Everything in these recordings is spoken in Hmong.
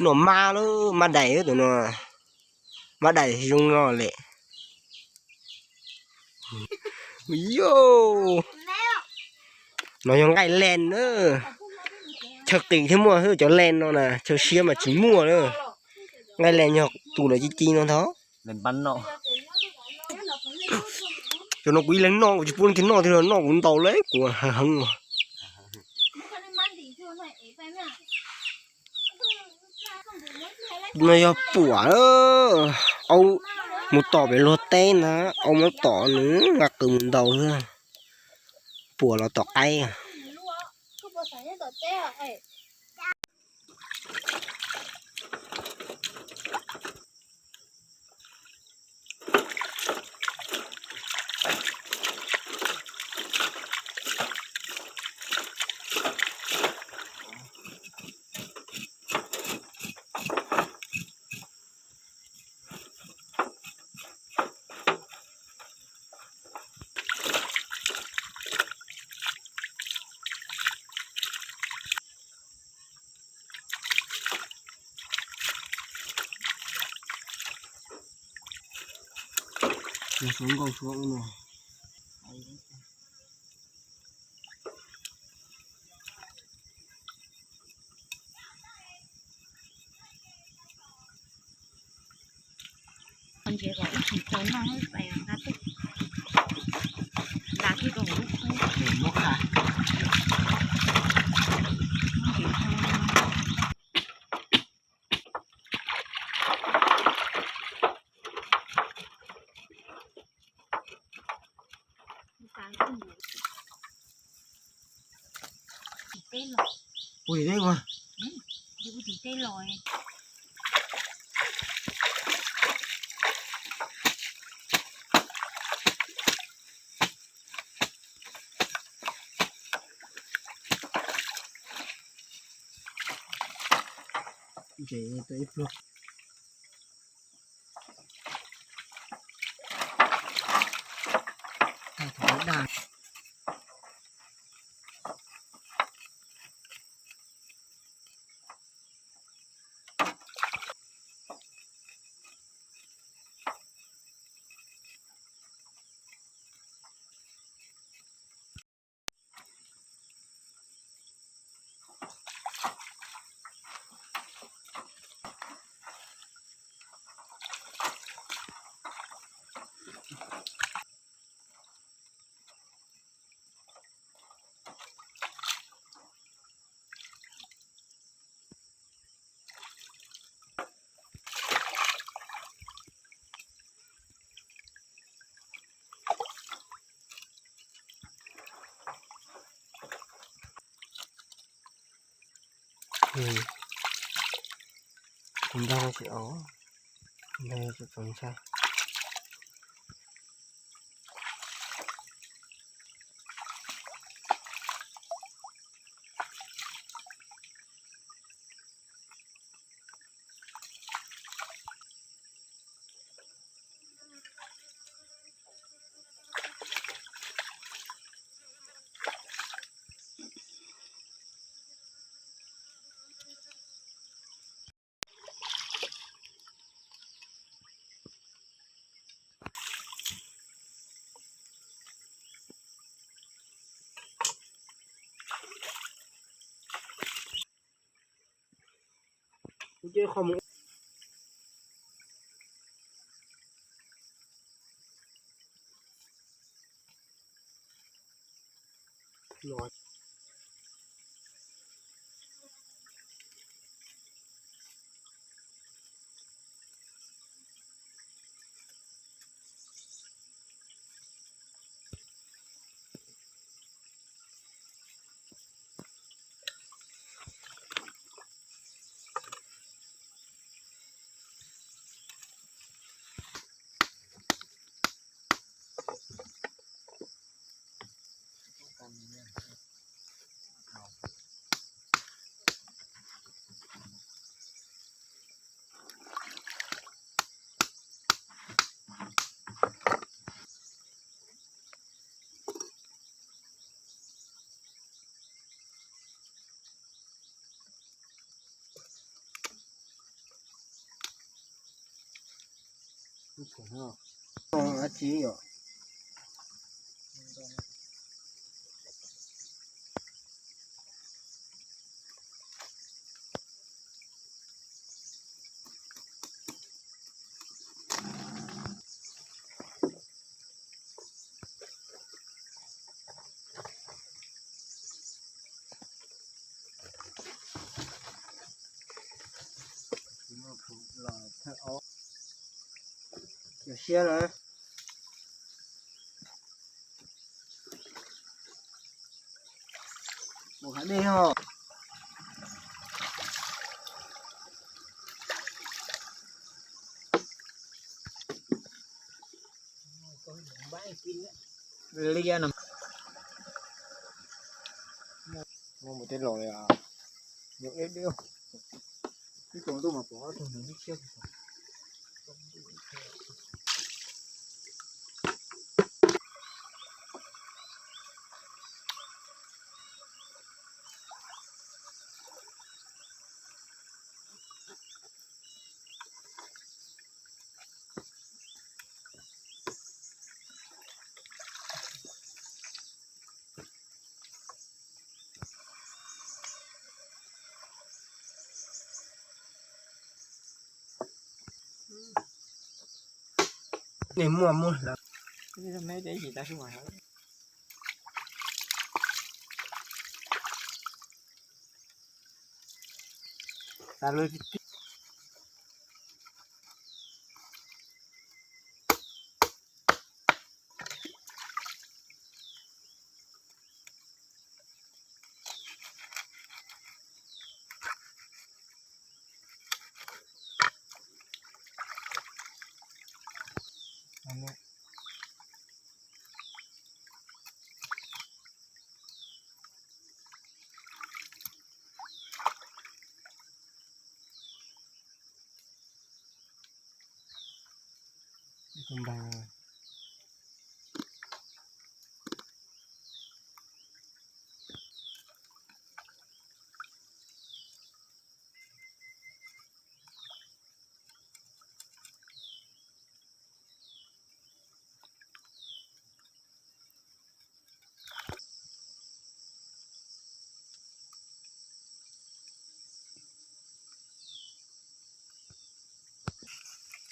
Noj mab lawm, mab dais tus no, mab dais zoo no lawm. Yo, no yog nqaij len na. Chaw qis thiaj muaj xwb, cov len no na chaw siab mas tsis muaj na. Nqaij len yog tus lawv ci ci no ntag. Cov no kuv ib leeg noj kuv tsis pub leej twg noj thiab, noj kuv ntaus lawm kuv heev heev. No yog puam, aub mus tom pem luag teb na, aub muab tom nws nqa qws mus ntaus xwb. Puam los tom qaib. Suav nkauj suav ub no. Ntses kom ib tsis tau noj, nqa tuaj nqa kiag rau hauv lub kub. Muab qha. Ua tim teb mas. Ntses tau ib pluag. Tag thaum dag. Tus ntag tsis aus, ntag txaus ntshai. Dab tsi yom? Yog siab na. Mus qhov dej ho. Liab no. Muaj mus tej los li. Nyuam deb deb. Ib tug ntuj mas pom ob tug nws lub siab. Nej muaj muaj lawm. Tas lawm.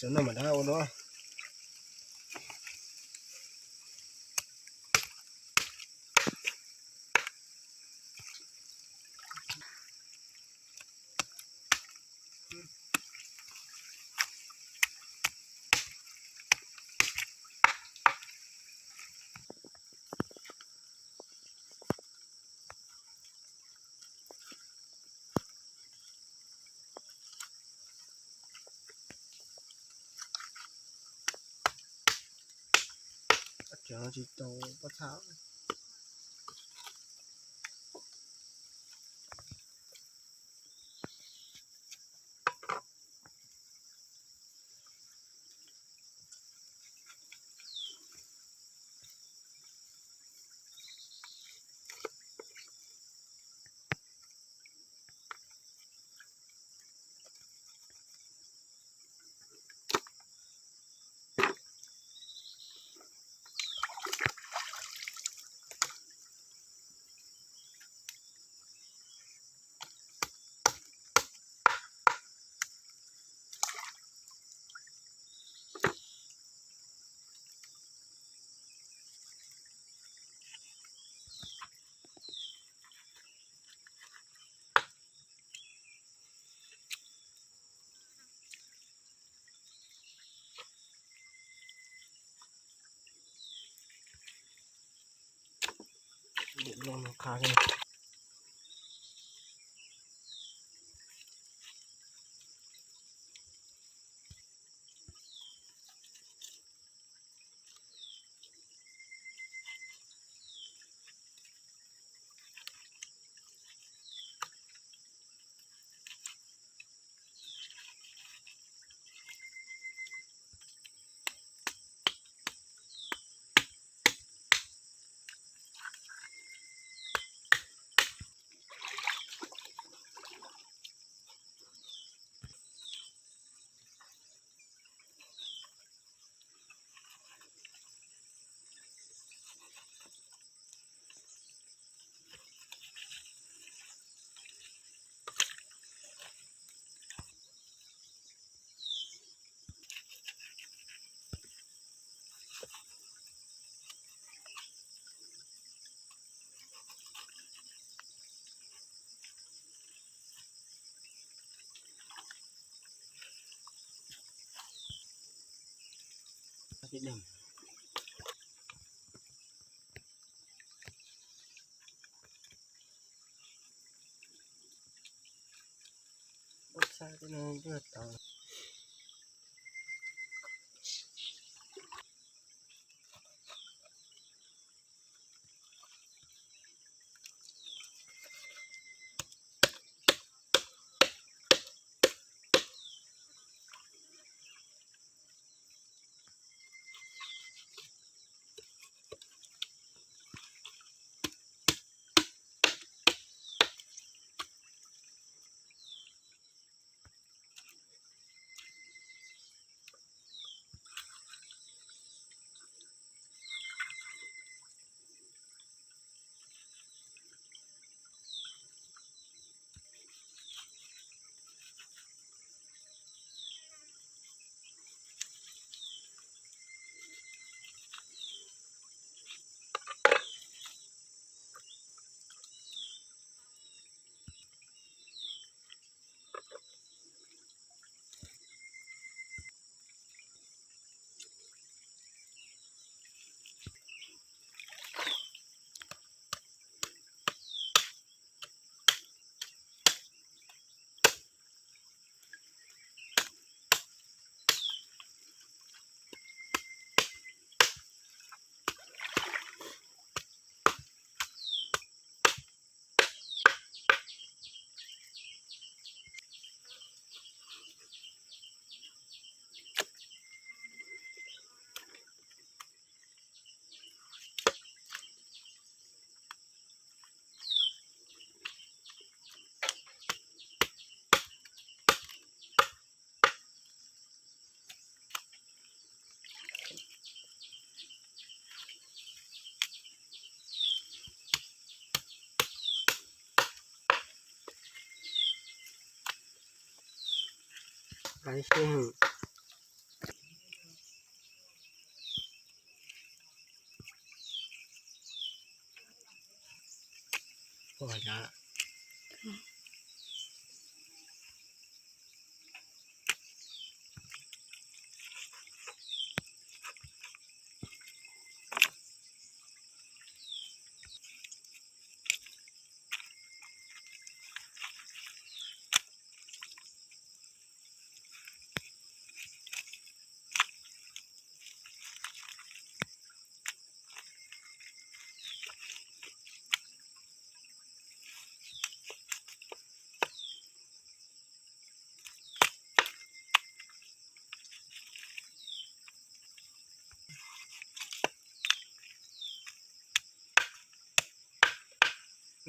Cov no mas dab ua no. Cov no tsis tau pob txha. Ib dag. Xab no twb tau. Wb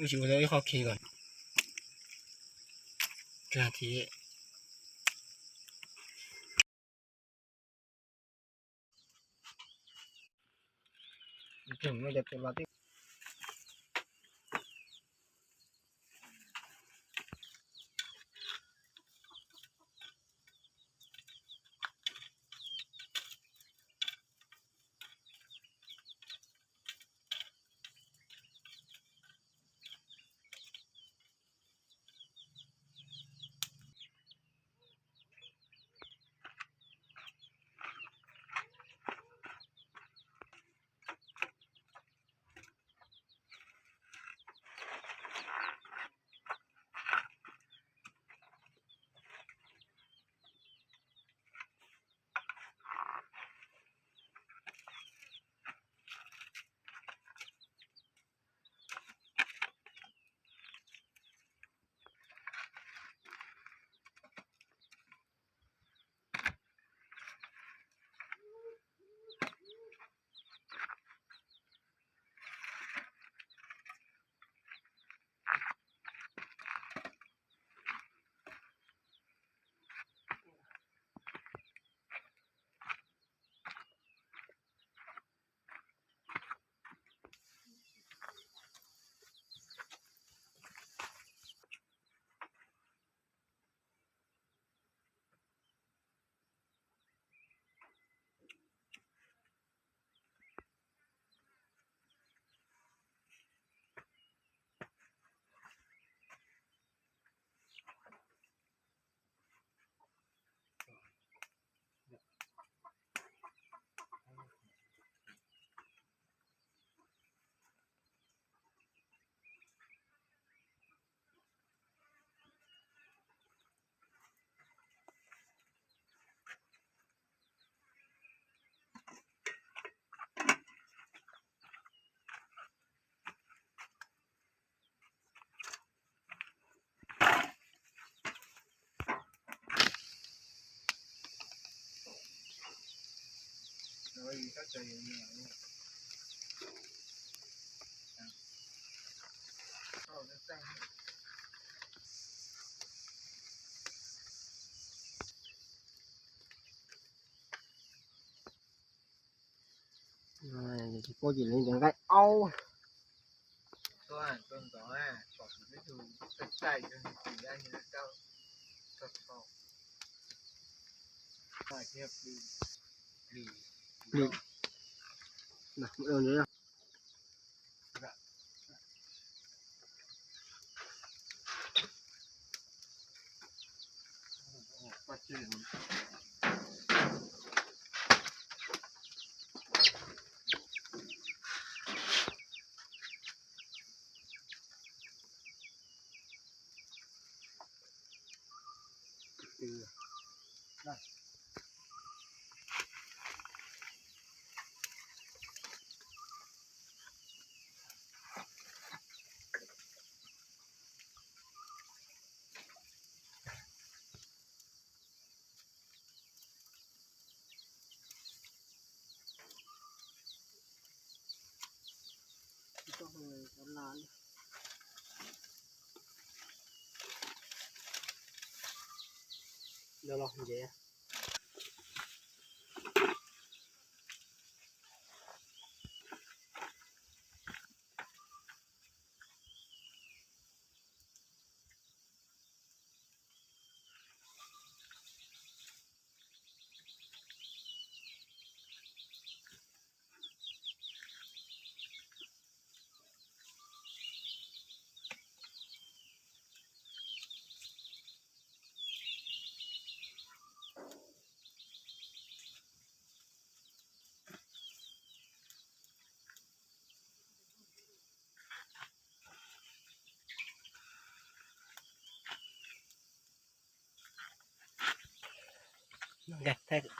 tsis ua tau ib qho khi kom kag thiab. Tsis paub ces li nqaij aub. Thaij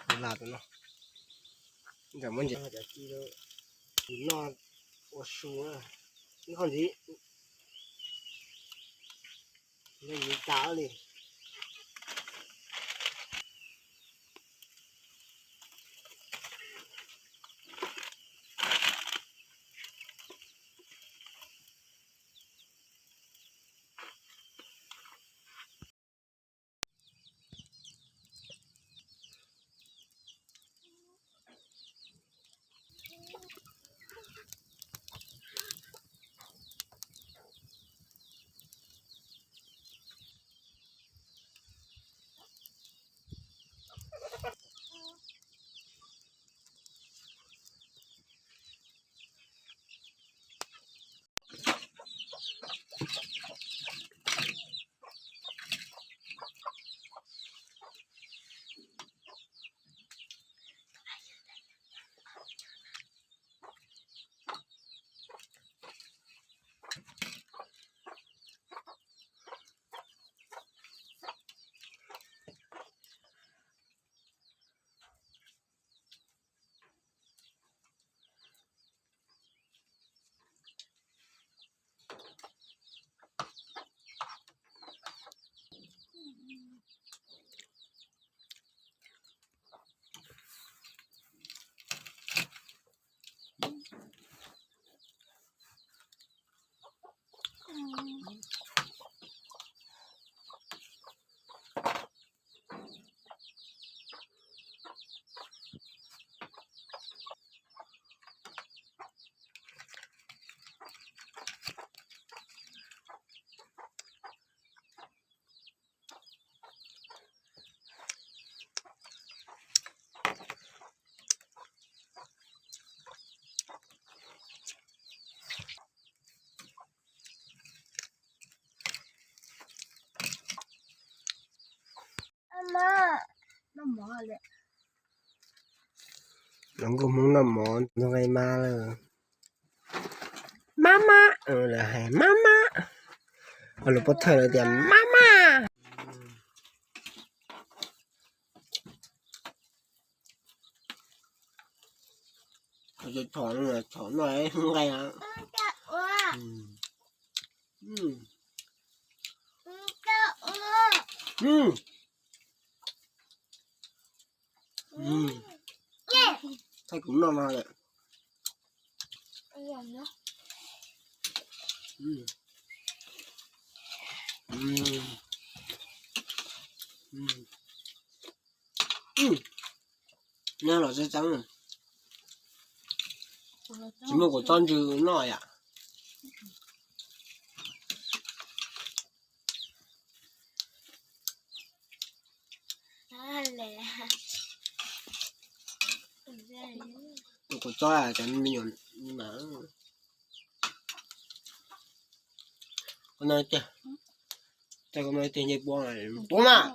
kuv las tus no, nkawd muab ntses, tus no ua su, ib qho ntxiv, ntses tas li. Los nkauj Hmoob noj mov ntxuag nqaij mab lawm. Mab mab, lawv hais mab mab, lus pub thawj lawv tias mab mab. Thaum no nqaij. Kuv noj no lawm. Nyob los tseeb tseeb, tsis muaj kuv txob ntsw noj yom. Kuv txob cov me nyuam mas, koj no tiag, koj no tiag ncej puab, tuav mas,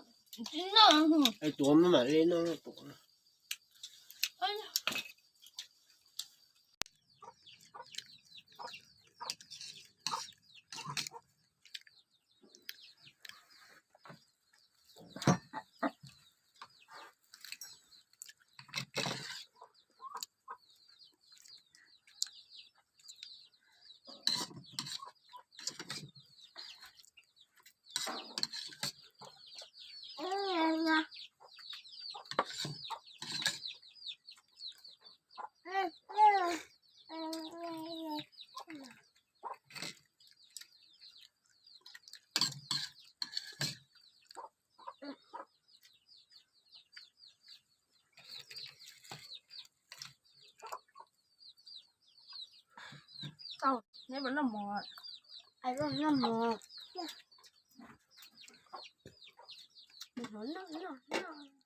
tuav mas mam li noj. Neb puas noj mov? Noj mov. Noj, noj, noj.